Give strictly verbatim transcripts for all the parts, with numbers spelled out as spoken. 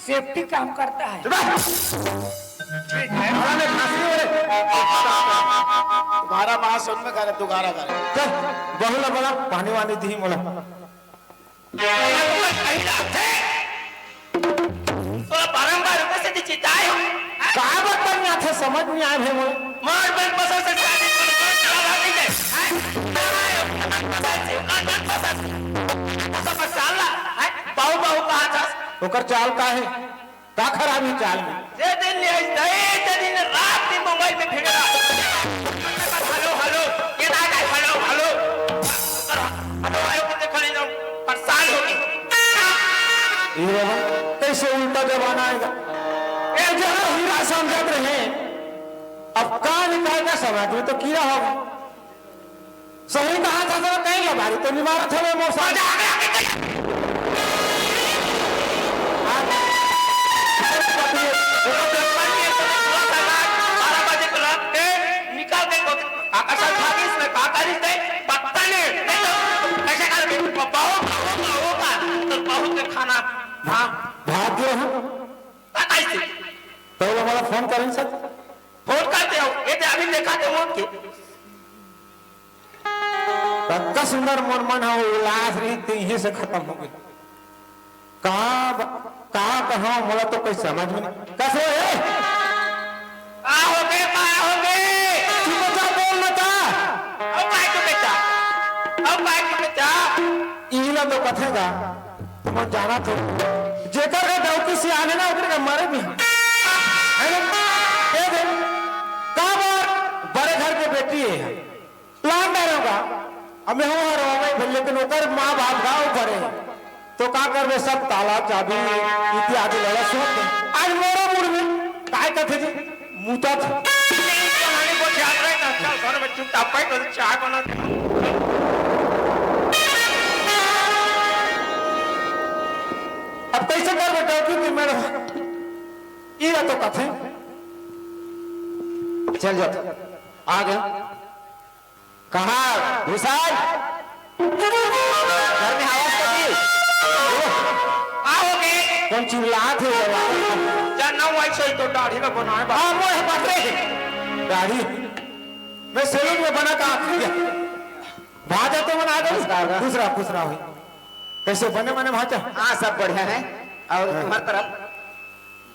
Safety काम करता है। चुप रह। ठीक है, हमारे खांसी हो रहे। तुम्हारा माँ सुन में करे, दुगारा करे। चल, बहू ला बोला, पानी वानी दी मोला। तोला बारंबार ऊपर से चिताए हो। का बात नहीं आथे, समझ नहीं आए भाई मोला। मार बन पसंद से शादी कर, कर चला भाग नहीं जाए। हैं? बाहु, बाहु कहा था। ओकर चाल का है? का खराबी चाल में? जे दिन ले आई, दे, जे दिन रात दिन मोबाइल में भिड़ रहा। हेलो, हेलो, ये ना जाए, हेलो, हेलो। हेलो, हेलो, कितने खड़े जाऊं? परेशान हो गए। ये बाबा, कैसे उल्टा जमाना आएगा? ए, जरा हीरा समझत रहे, अब का निकाल का समाज में तो कीड़ा होगा। सही कहा था, तो कहीं लबारी तो नहीं मारा था वो मौसम। बारह बजे के रात के निकल के को-, आकाश भागी इसमें का करी थे? पता नहीं। नहीं तो कैसे कर भी ब-, बहू, बहू, बहू का, तो बहू के खाना, हाँ। भाग गए हम। पता ही थी। तो वो हमारा फोन करें सर। फोन करते हो, ये तो अभी देखा तो मौत के। कतका सुंदर मोर मन ह उल्लास रहिस, तेही से खतम हो गे। का ब-, का कहंव, मोला तो कोई समझ में नहीं। कस हो ए? का हो गे, का हो गे? चुप हो जा, बोल मत। अउ काय के बेटा? अउ काय के बेटा? इही ला तो कथे गा, तुमन जानत हो, जेकर घर डौकी सियान हे ना, ओकर घर मरे भी हे। हे ना? ए दे, का बार बड़े घर के बेटी हे, लान डारोगा, अब मैं हूँ हरवा भाई, लेकिन ओकर माँ बाप गाँव भरे, तो का करबे, सब ताला चाबी इत्यादि लड़ा सुन दे। आज मोरो मुड़ में काय कथे जी, मुता था। नहीं, कहानी को ध्यान रहे ना, चल घर में चुपचाप बैठ और चाय बना दे। अब कैसे करबे, डौकी की मैडम, ये तो कथे। चल जा, आ गया। कहाँ भूषण? घर में आवाज कर दी। का हो गे? कौन चिल्लात हे जवान? जानना हुआ, इसे तो दाढ़ी का बनाए बा। हाँ, वो है बात है। दाढ़ी। मैं सैलून में बना का आखिरी है। भाजा तो बना दो। नमस्कार। खुश रहा, खुश रहा भाई। कैसे बने मने भाजा? हाँ, सब बढ़िया है। और हाँ। तुम्हारी तरफ?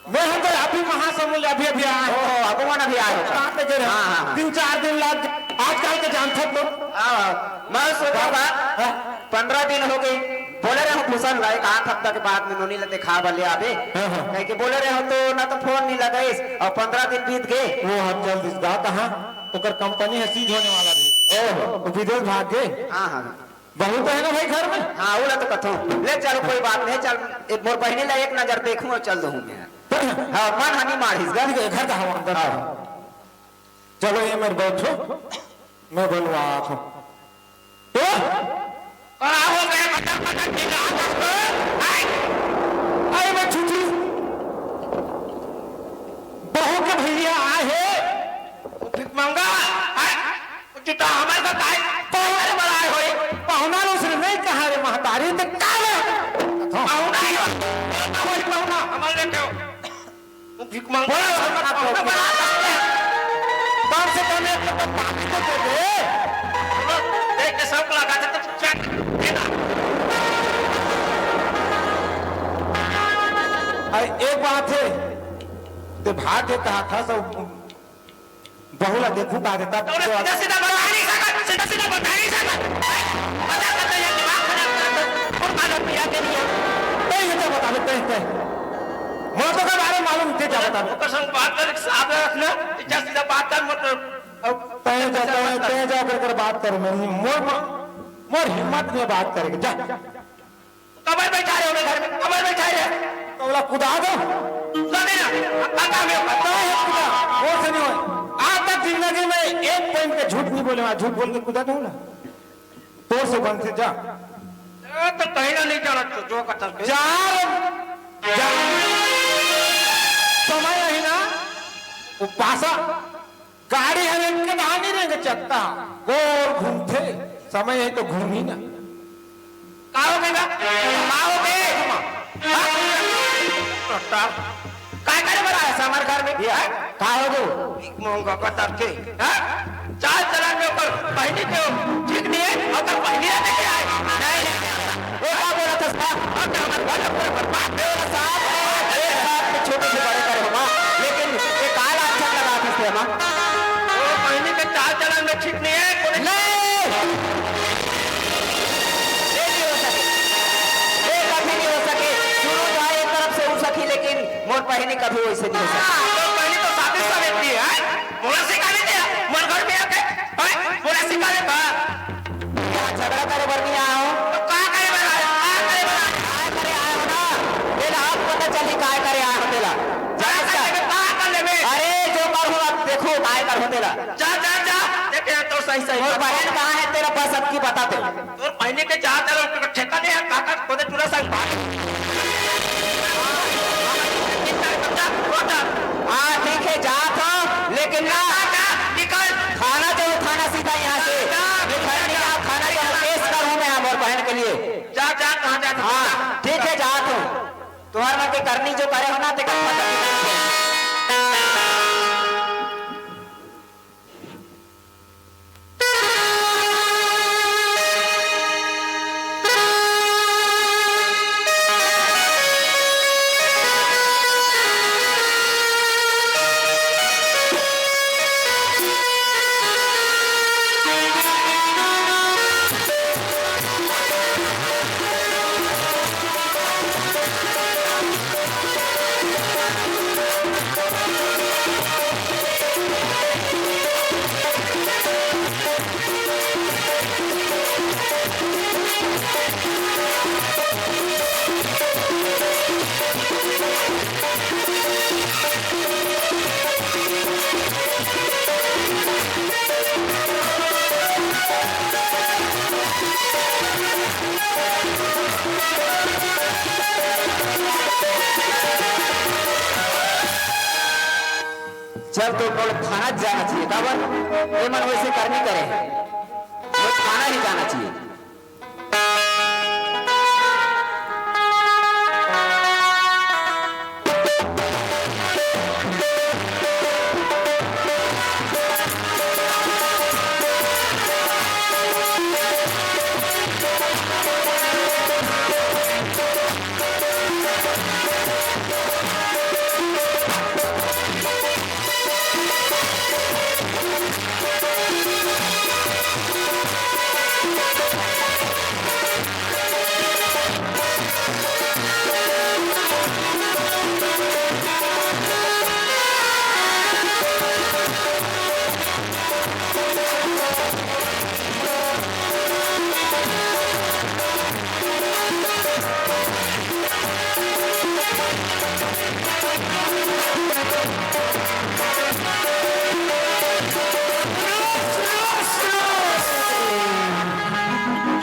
मैं हम तो अभी महासमुंद अभी, अभी आए। ओहो, अगुवन अभी आए हो। कहाँ पे गिरे? हाँ, हाँ, हाँ। तीन चार दिन लग, आजकल के जानथो तो। हाँ, मैं सोचा था, हाँ। पंद्रह दिन हो गए, बोले रहे हो भूषण भाई, आठ हफ्ता के बाद में नोनी ला दिखा बले आबे। हाँ, हाँ। कहे के बोले रहे हो तो ना तो फोन नहीं लगाइस, और पंद्रह दिन बीत गए। वो हम जल्दी गा कहाँ, ओकर कंपनी है सीज होने वाला भी। ओहो। वो विदेश भाग गए। हाँ, हाँ। बहू तो है ना भाई घर में? हाँ, ओला तो कथो। ले चलो, कोई बात नहीं, चल, एक मोर बहिनी ला एक नजर देखूं और चल दूं मैं। हाँ, मन हनी मारिस गा। ठीक है, घर का हवा अंदर। हाँ। चलो, ये मेरे बैठो, मैं बनवा आत हूँ। तो? का हो गया, बता, बता, ठीक है, आप तो, आए। अरे, मैं छुट्टी। बहू के भैया आए हैं। वो भिख मांगा, आए। कुछ तो हमारे साथ आए, पहुना बर आए होई। पहुना लो उसने नहीं कहा रे महतारी, तो का रे? पहुना ही हो, पहुना, पहुना, हमारे लेके हो। वो भिख मांग बोला, बोला, बोला, बोला, बोला। कम से कम एक लोटा पानी तो दे दे। देख के सब लगा दे तो चल, देना। अरे एक बात है, ते भाग के कहा था सब बहू ला देखू का देता। तोरे सीधा सीधा बता नहीं सकत, सीधा सीधा बता नहीं सकत। मजाक करते हैं, दिमाग खराब करते हैं। और मानो पिया के लिए। तय ये तो बता दे, तय, तय। मोर तो का बारे मालूम, ते क्या बता दे। ओकर संग बात कर, साफ रखना, सीधा सीधा बात कर, मतलब, अब तय जा, तय, तय जा कर, कर बात कर, मेरी मोर, मोर हिम्मत में बात करेगी, जा। कबर बैठा रहे हो घर में, कबर बैठा रहे। तो बोला, "कुदा दो।" कुदा देना। अब का काम है? तो है कुदा, वो से नहीं होए। आज तक जिंदगी में एक पॉइंट पे झूठ नहीं बोले, आज झूठ बोल के कुदा दो ना। तोर से बनते जा। ए, तो कहीं ना नहीं जाना, तो जो कथा के। चार, चार समय है ना, वो पासा गाड़ी हर एक के धानी रेंगे चक्का, गोल घूमथे, समय है तो घूमी ना। का हो गया? का हो गए? हाँ? का, काय करे बर आए हस हमर घर में? ये हैं? का हो गो? भीख मांगा का तरके, हैं? चाल चलन में ओकर पहिली के ठीक नहीं है, ओकर पहिली लेके आए। नहीं, नहीं, नहीं। वो का बोलत हस का? अब तो हमर घर पूरा बर्बाद हो रहा साहब। एक साथ में छोटे से बड़े करे हमा, लेकिन ये का लांछन लगा दिस ते हमा? वो पहिली के चाल चलन में ठीक नहीं है, कोई नहीं। ये नहीं हो सके, ये कभी नहीं हो सके। सुनो, चाहे एक तरफ से हो सकी, लेकिन मोर पहिली कभी वैसे नहीं हो सके। हाँ, तो पहिली तो साबित साबित नहीं है, मोला सिखाने दिया, मोर घर में आके, हैं? मोला सिखाने का। यहाँ झगड़ा करे बर नहीं आया हूँ। तो का करे बर आया? का करे बर आया? काय करे आए हो ना? तेला अब पता चली काय करे आए हो तेला। का जानिस का? कर लेबे? का कर लेबे? अरे जो करूँ अब देखो काय करूँ तेला। जा, जा, जा। देखे तो सही, सही। तोर बहन कहाँ है तेला बस अब की बता दे। तोर बहनी के जा तेला ठेका नहीं है, काका खुदे चूल्हा संग भाग। जा, जा, जा। हाँ ठीक है जात हूँ, लेकिन ना जा, जा, निकल। थाना जाऊँ, थाना सीधा यहाँ से। जा, जा, निकल नहीं जा। जाओ, थाना जाऊँ, केस करूँ मैं मोर बहन के लिए। जा, जा, कहाँ जा, जा, हाँ, जा। ठीक है, जात हूँ। तुम्हारे मन के करनी जो करे हो ना, ते कत्था करनी। चल तो मोला थाना जाना चाहिए, काबर? ये मन वैसे करनी करे, मोला थाना ही जाना चाहिए।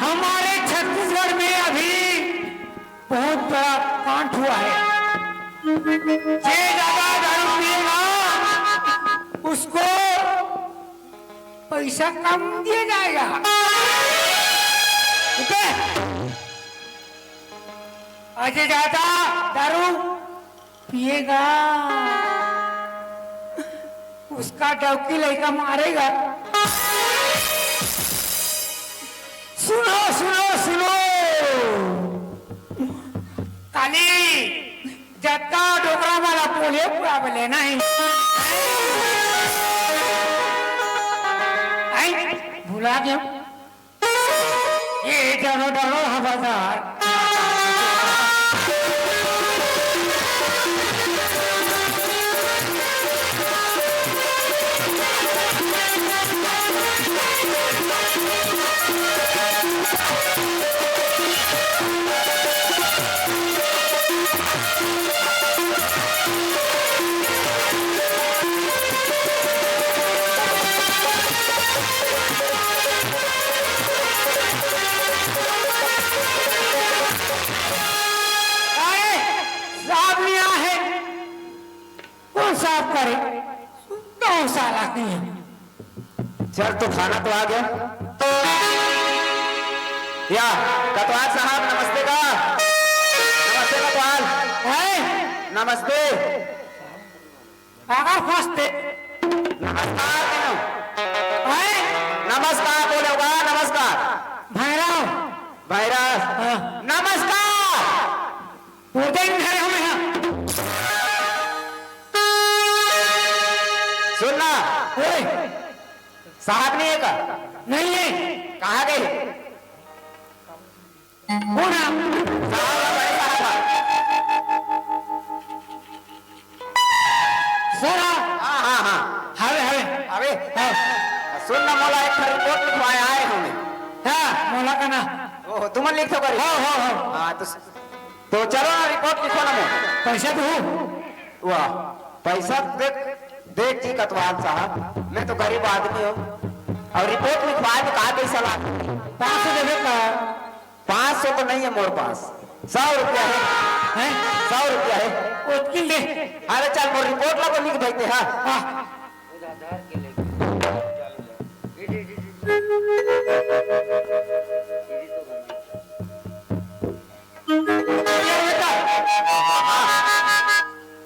हमारे छत्तीसगढ़ में अभी बहुत बड़ा कांड हुआ है। जे ज्यादा दारू पिएगा, उसको पैसा कम दिया जाएगा। ठीक है? अजय दादा दारू पिएगा, उसका डौकी लइका मारेगा। सुनो, सुनो, सुनो, काली जतका डोकरा वाला पोलियो पूरा बले नहीं। आई, भुला गया। ये जानो डालो हवादार। अरे, साहब नहीं आए, कौन साहब करे? दो साल आते हैं। चल, तो खाना तो आ गया। या, कोतवाल साहब, नमस्ते का? नमस्ते कोतवाल। हैं? नमस्ते। काकर फंसते? नमस्कार कहियो। हैं? नमस्कार बोले होगा, नमस्कार। भैरव। भैरव। हाँ। नमस्कार। तोर दे धरे हमें, हाँ। सुन ना। ओए। साहब नहीं है का? नहीं है। कहाँ गए? कौन है? साहब, बड़े साहब। सर, हाँ। हाँ, हाँ, हाँ। हवे, हवे। हवे? हाँ। सुन ना, मोला एक ठो रिपोर्ट लिखवाए आए हमें। हाँ, मोला का ना। ओहो, तुमन लिख तो करी। हाँ, हाँ, हाँ। हाँ, तो, तो चलो ना, रिपोर्ट लिखो ना मोर। पैसा तो हो। वाह, पैसा देख, देख जी कोतवाल साहब, मैं तो गरीब आदमी हूँ। और रिपोर्ट लिखवाए तो का पैसा लाग? पाँच सौ देवे का। पाँच सौ तो नहीं है मोर पास, सौ रुपया है। हैं? सौ रुपया है। ओतकी ले। अरे चल, मोर रिपोर्ट ला तो लिख देते, हाँ। हाँ।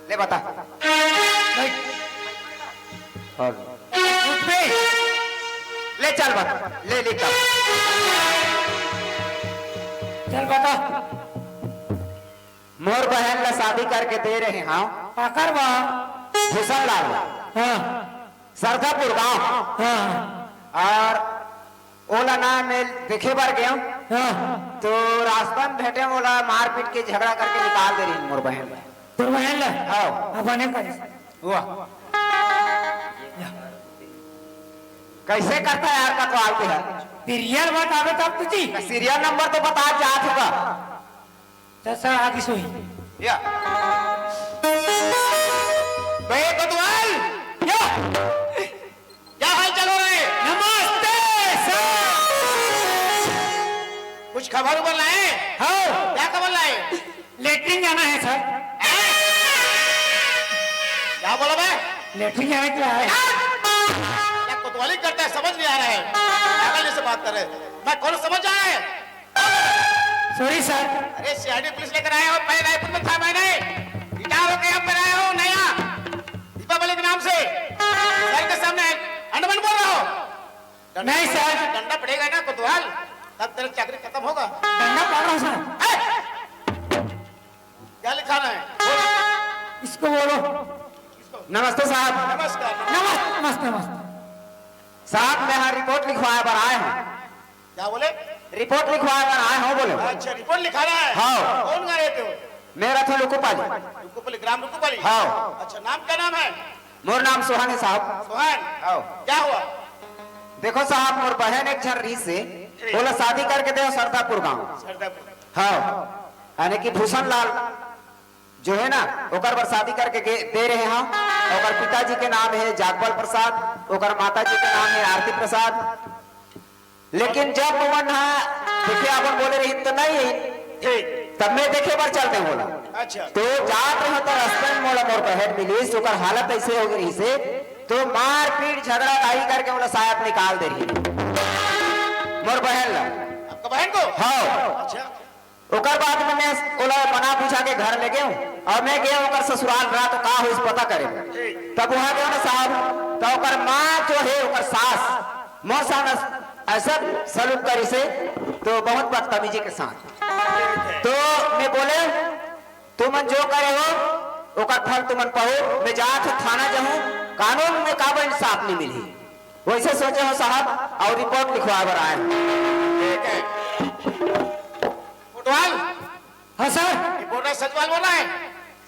ले बता। बैठ। और उठ बे। ले चल बता, ले, ले चल। चल बता। मोर बहन ला शादी करके दे रहे हंव। काकर बा? भूषण लाल। हाँ। सरदापुर गांव। हाँ। और ओला ना मैं देखे बर गेंव। हाँ। तो रास्ता में भेटे, ओला मारपीट के झगड़ा करके निकाल दे रही मोर बहन ला। तोर बहन ला? हाँ। अब बने करिस। वाह। कैसे करता है यार कोतवाल के है? सीरियल बतावे तब तुझी। सीरियल नंबर तो बता जात होगा। तो सर आगे सोई। या। बे कोतवाल। या। क्या हाल चाल हो रहा है? नमस्ते सर। कुछ खबर उबर लाए? हाँ। क्या खबर लाए? लेटरिन जाना है सर। हैं? क्या बोला बे? लेटरिन जाने के लिए आए। क्या कोतवाली करता है, समझ नहीं आ रहा है। पागल जैसे बात कर रहे हैं। मैं कौन समझ आया है? Sorry sir. अरे सीआईडी पुलिस लेकर आए हो, मैं रायपुर में था, मैंने रिटायर होकर यहाँ पर आया हूँ नया दीपावली के नाम से। सर के सामने अंडमान बोल रहा हो। डंडा नहीं सर। डंडा पड़ेगा ना कोतवाल, तब तेरा चाकरी खत्म होगा। डंडा पड़ रहा सर। ए! क्या लिखा रहे हैं? इसको बोलो। नमस्ते साहब। नमस्कार। नमस्ते, नमस्ते, नमस्ते। साहब, मैं यहाँ रिपोर्ट लिखवाए बर आए हूँ। क्या बोले? रिपोर्ट लिखवाए बर आए हूँ बोले। अच्छा, रिपोर्ट लिखा रहा है? हाँ। कौन गाँव रहते हो? मेरा था लुकुपाली। लुकुपाली, ग्राम लुकुपाली? हाँ। अच्छा, नाम क्या नाम है? मोर नाम सोहन है साहब। सोहन? हाँ। क्या हुआ? देखो साहब, मोर बहन एक झन रहिस हे, ओला शादी करके देव सरदापुर गांव। सरदापुर। हाँ, यानी कि भूषण लाल जो है ना, ओकर बर शादी करके गे-, दे रहे हंव। ओकर पिताजी के नाम है जागपाल प्रसाद, ओकर माता जी के नाम है आरती प्रसाद। लेकिन जब ओमन ह देखे अपन बोले रहिन तो नहीं है, ठीक। तब मैं देखे बर चल देंव ओला। अच्छा। तो जात रहे तो रास्ता में मोला मोर बहन मिलिस, ओकर हालत ऐसे हो गई से, तो मारपीट झगड़ा दाई करके ओला शायद निकाल दे रही मोर बहन ला। आपका बहन को? हाँ। अच्छा। ओकर बाद में मैं ओला मना बुझा के घर ले गेंव और मैं गेंव ओकर ससुराल रात का होइस पता करे। ठीक। तब वहाँ गेंव ना साहब, तो ओकर माँ जो है, ओकर सास मोर साथ ऐसा सलूक करिस हे, तो बहुत बदतमीजी के साथ। तो मैं बोले, तुमन जो करे हो, ओकर फल तुमन पाहू। मैं जात हूँ थाना जाहूँ, कानून में काबर इंसाफ नहीं मिली। वैसे सोचे हो साहब, और रिपोर्ट लिखवाए बर आए हंव। ठीक है। कोतवाल। हाँ सर। रिपोर्टर सच बोल रहा है?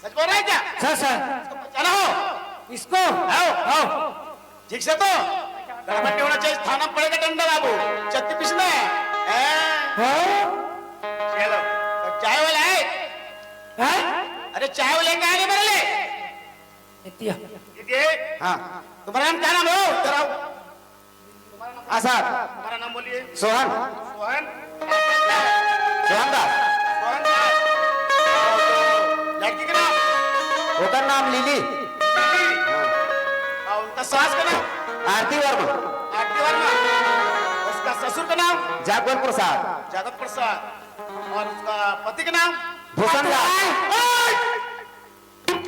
सच बोल रहा है क्या? Sir, sir. इसको पहचाना हो? इसको? आओ। आओ। ठीक से तो? गड़बड़ नहीं होना चाहिए, थाना में पड़ेगा डंडा बाबू। चक्की पीसना है। हैं? हाँ? चलो, तो चाय वाला है? हैं? अरे चाय वाले लेके आए मेरे लिए। इतिया। ये हाँ। तुम्हारा नाम क्या नाम हो? इधर आओ। हाँ साहब। तुम्हारा नाम बोलिए। सोहन। सोहन। सोहन दास। सोहन दास। और लड़की का नाम? ओकर नाम लिली। लिली। और उनका सास का नाम? आरती वर्मा। आरती वर्मा। उसका ससुर का नाम? जागवंत प्रसाद। जागवंत प्रसाद। और उसका पति का नाम? भूषण दास। ओए!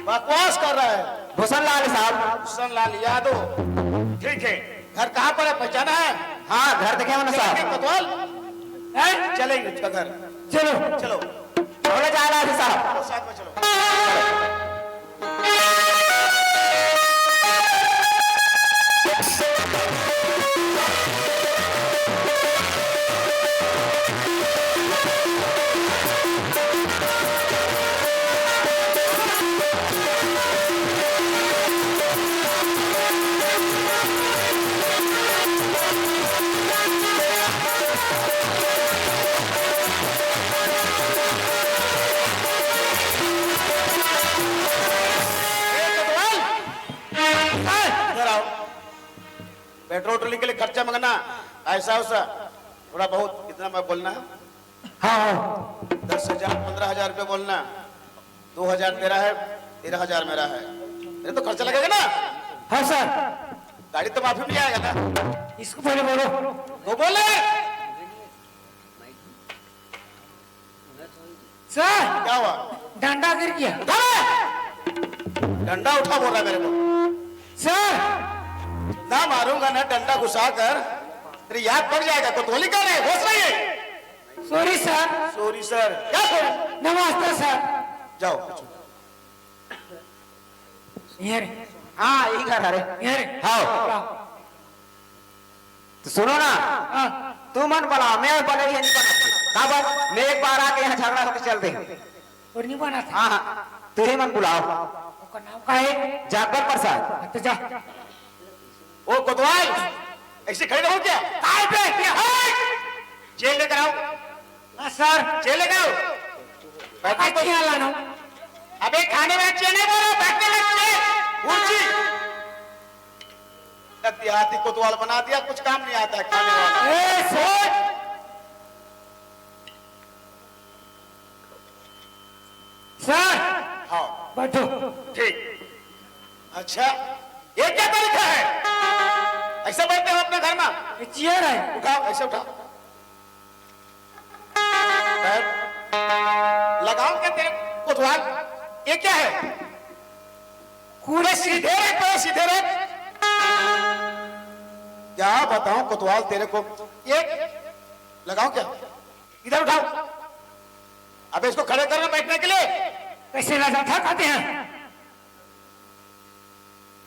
बकवास कर रहा है। भूषण लाल साहब। भूषण लाल यादव। ठीक है, घर कहाँ पर है, पहचाना है? हाँ, घर देखे हो ना साहब। चलेंगे कोतवाल? हैं? चलेंगे उसका घर। चलो। चलो। बोले जा रहा है साहब। चलो, साथ में चलो। इधर आओ। पेट्रोल ट्रोलिंग के लिए खर्चा मंगना, ऐसा वैसा, थोड़ा बहुत इतना मैं बोलना है। हाँ, हाँ। दस हजार, पन्द्रह हजार रुपये बोलना, दो हजार तेरा है, तेरह हजार मेरा है। अरे, तो खर्चा लगेगा ना? हाँ सर। गाड़ी तो माफी में आएगा ना? इसको पहले बोलो। वो बोले। सर, क्या हुआ? डंडा गिर गया। उठा ले। डंडा उठा बोल रहा है मेरे को। सर, ना मारूंगा ना डंडा घुसा कर, तेरी याद पड़ जाएगा। कोतवाली कर रहे, होश नहीं है। Sorry sir. सॉरी सर, क्या सॉरी? नमस्ते सर। जाओ। ये रे। हाँ, यही घर हरे। ये रे। हाँ। तो सुनो ना, हाँ। तुमन बलाओ, मैं बलइया नहीं बना। काबर? मैं एक बार आके यहाँ झगड़ा होके चल दे। और नहीं बना था। हाँ, हाँ, तुही मन बुलाओ। ओकर नाम का है? जागवर प्रसाद। हाँ, तो जा। ओ कोतवाल, ऐसे खड़े रहो क्या? काय पे? क्या? हाय! जेल लेकर आओ। हाँ, सर। जेल लेकर आओ। बैठो तो। अच्छी हाल आनो। अबे, खाने में अच्छे नहीं बोलो, बैठने में अच्छे। ऊंची। लगती हाथी कोतवाल बना दिया, कुछ काम नहीं आता है खाने वाला। ए, सर। सर। हाँ। बैठो। ठीक। अच्छा, ये क्या तरीका है? ऐसा बैठते हो अपने घर में? ये चेयर है। उठाओ, ऐसे उठाओ। बैठ। लगाओ क्या तेरे कोतवाल? ये क्या है? पूरे सीधे रख, पूरे सीधे रख। क्या बताऊं कोतवाल तेरे को? ये लगाओ क्या? इधर उठाओ। अबे इसको खड़े करना बैठने के लिए। कैसे लगा था कहते हैं?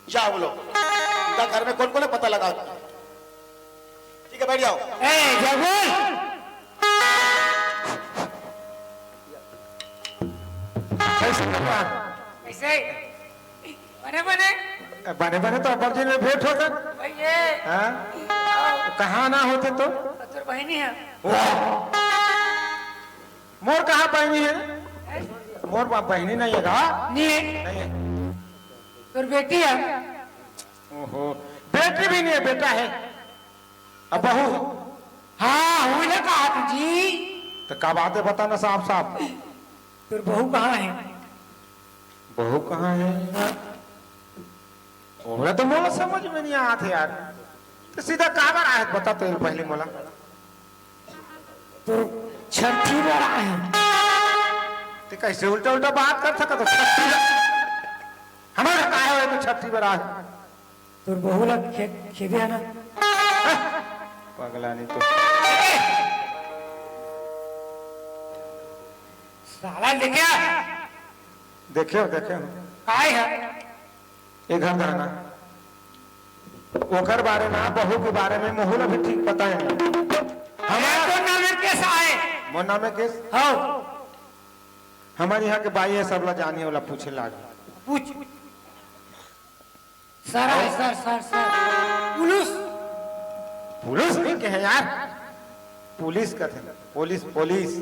जाओ बोलो, उनका घर में कौन कौन है पता लगाओ। ठीक है, बैठ जाओ। ए, जगुल! कैसे करवा? कैसे? बने बने? बने बने तो अपर जी में भेंट होता। भैया। हाँ? आओ। कहाँ ना होते तो? अतुर बहिनी है। वाह! मोर कहाँ बहिनी है? हैं? मोर बा-, बहिनी नहीं है का? नहीं है। नहीं है। तोर बेटी है। ओहो, बेटी भी नहीं है, बेटा है। अब बहू? हाँ, हुई ना कहा तुझी। तो का बात है, बता ना साफ साफ। तोर बहू कहाँ है? बहू कहाँ है? हाँ। ओला तो मोला समझ में नहीं आत है यार। तो सीधा काबर आए बता तो पहले मोला। तो छठी बर आए। ते कैसे उल्टा उल्टा बात कर सकत हो? छठी बर। हमारा का है तो छठी बर आए। तोर बहू ला खे-, खेदे है ना? पगला नहीं तो। साला देखे? देखे हो, देखे हो। काय है? ये घर जाना। ओकर बारे में, बहू के बारे में मोहू ला भी ठीक पता है। हमारा तो नाम है केस आए। मोर नाम है केस? हाँ। हमारे यहाँ के बाई है, सब ला जानी वाला पूछे लाग। पूछ। सर आए, sir, sir, sir. Police. Police नहीं कहे यार, पुलिस कहते हैं, पुलिस, पुलिस।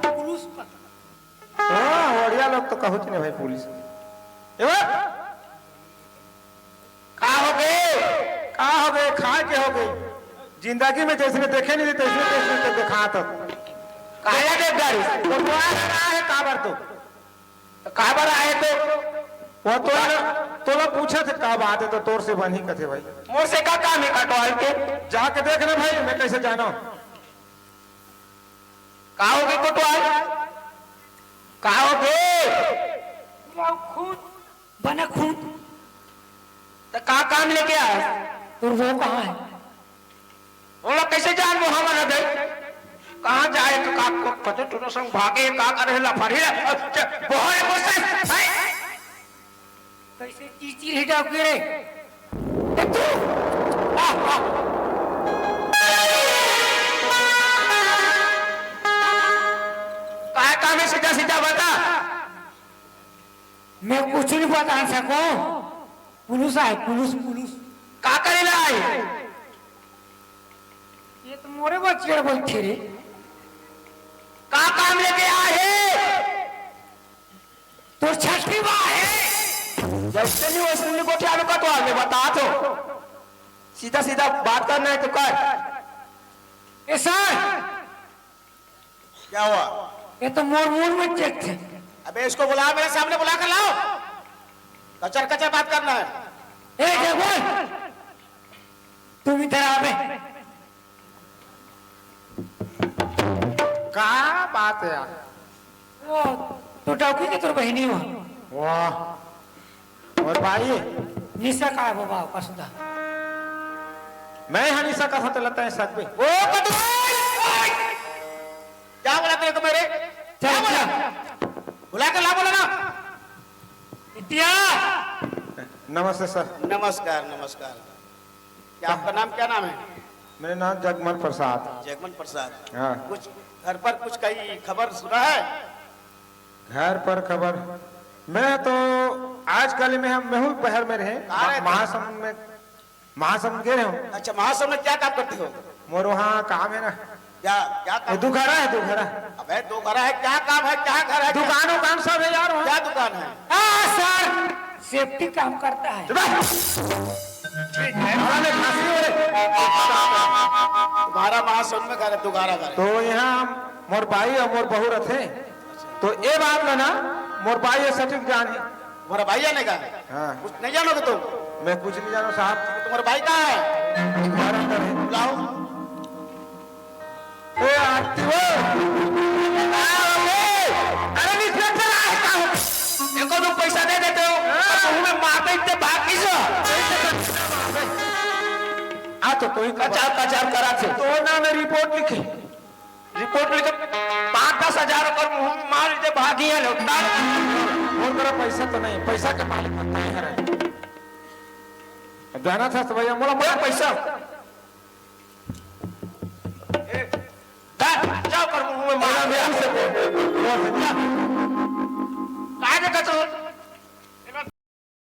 पुलिस पता। हाँ, ओड़िया लोग तो कहूच नहीं भाई पुलिस। ए बा, का हो गए? का हो गए? खा के हो गए? जिंदगी में जैसे देखे नहीं, तैसे, तैसे तो दिखा तो। काया देख गाड़ी। तो तू आ रहा है काबर तो? तो काबर आए तो? वो तो तोला पूछा थे का बात है तो तोर से बनी कथे भाई। मोर से का काम है कटवाल के? जाके देख ना भाई, मैं कैसे जाना? का होगे कोतवाल? का होगे? खून, बने खून। त का काम लेके आए? तोर वो कहाँ है? ओला कैसे जानबो हमन ह बे? कहाँ जाए तो का को पता तोरो संग भागे का करे ला फरी ला। अच्छा, बहुत गुस्सा है। कैसे चीची रह जाओगे रे? ए तू! आह, आह। काय काम है सीधा सीधा बता। मैं कुछ नहीं बता सको। पुलिस आए, पुलिस, पुलिस। का करे ला आए? ये तो मोरे बच्चे बैठे रे। का काम लेके आए हे? तोर छठी बा हे। जैसे नहीं वैसे नहीं गोठिया में कटवा में बता तो। सीधा सीधा बात करना है तो कर। ए सर, क्या हुआ? ये तो मोर मूड में चेक थे। अबे इसको बुला, मेरे सामने बुला कर लाओ। कचर कचर बात करना है। ए जगवाल, तुम इधर आ बे। का बात है यार? वो तो डौकी के तोर बहिनी हो। वाह। और भाई? निशा का है बाबा, का सुधा? मैं हा निशा का साथ लगता है साथ में। ओ कटवाई! क्या बोला तेरे को मेरे? क्या चल, बोला? चल। बुला के ला बोला ना। इतिया। नमस्ते सर। नमस्कार, नमस्कार। क्या आपका नाम, क्या नाम है? मेरा नाम जगमन प्रसाद। जगमन प्रसाद। हाँ। कुछ घर पर कुछ कहीं खबर सुना है? घर पर खबर, मैं तो आजकल में हम, मैं हूँ बहर में रहे, कहाँ रहते? महासमुंद में, महासमुंद गए हूँ। अच्छा, महासमुंद में क्या काम करते हो? मोर वहाँ काम है ना। क्या, क्या काम? दुघरा है, दुघरा। अबे, दुघरा है, क्या काम है, क्या घर है, क्या? दुकान उकान सब है यार वहाँ। क्या दुकान है? हाँ सर, सेफ्टी काम करता है। चुप रह। ठीक है, हमारे खांसी हो रही। तुम्हारा महासमुंद में घर है, दुघरा घर है। तो यहाँ मोर बाई और मोर बहू रथे। तो ए बात ल ना, मोर बाई ह सटीक जानही। तुम्हारा भाई आने का? हाँ। कुछ नहीं जानोगे तुम? मैं कुछ नहीं जानू साहब। तुम्हारा भाई कहाँ है? घर अंदर है। बुलाओ। ए आरती वो। अरे इंस्पेक्टर आए का हो? एको दो पैसा दे देते हो। हाँ। मुंह में मार दे इतने बाकी से। आ तो कोई कचार कचार करा थे। तो ना मैं रिपोर्ट लिखे। रिपोर्ट लिख, पाँच दस हजार ओकर मुंह में मार दे, भागी है लौटा। मोर करा पैसा तो नहीं, पैसा के मालिक तो नहीं है। अब जाना था तो भैया, मोला, मोला पैसा। ए, जा, जा ओकर मुंह में मार दे।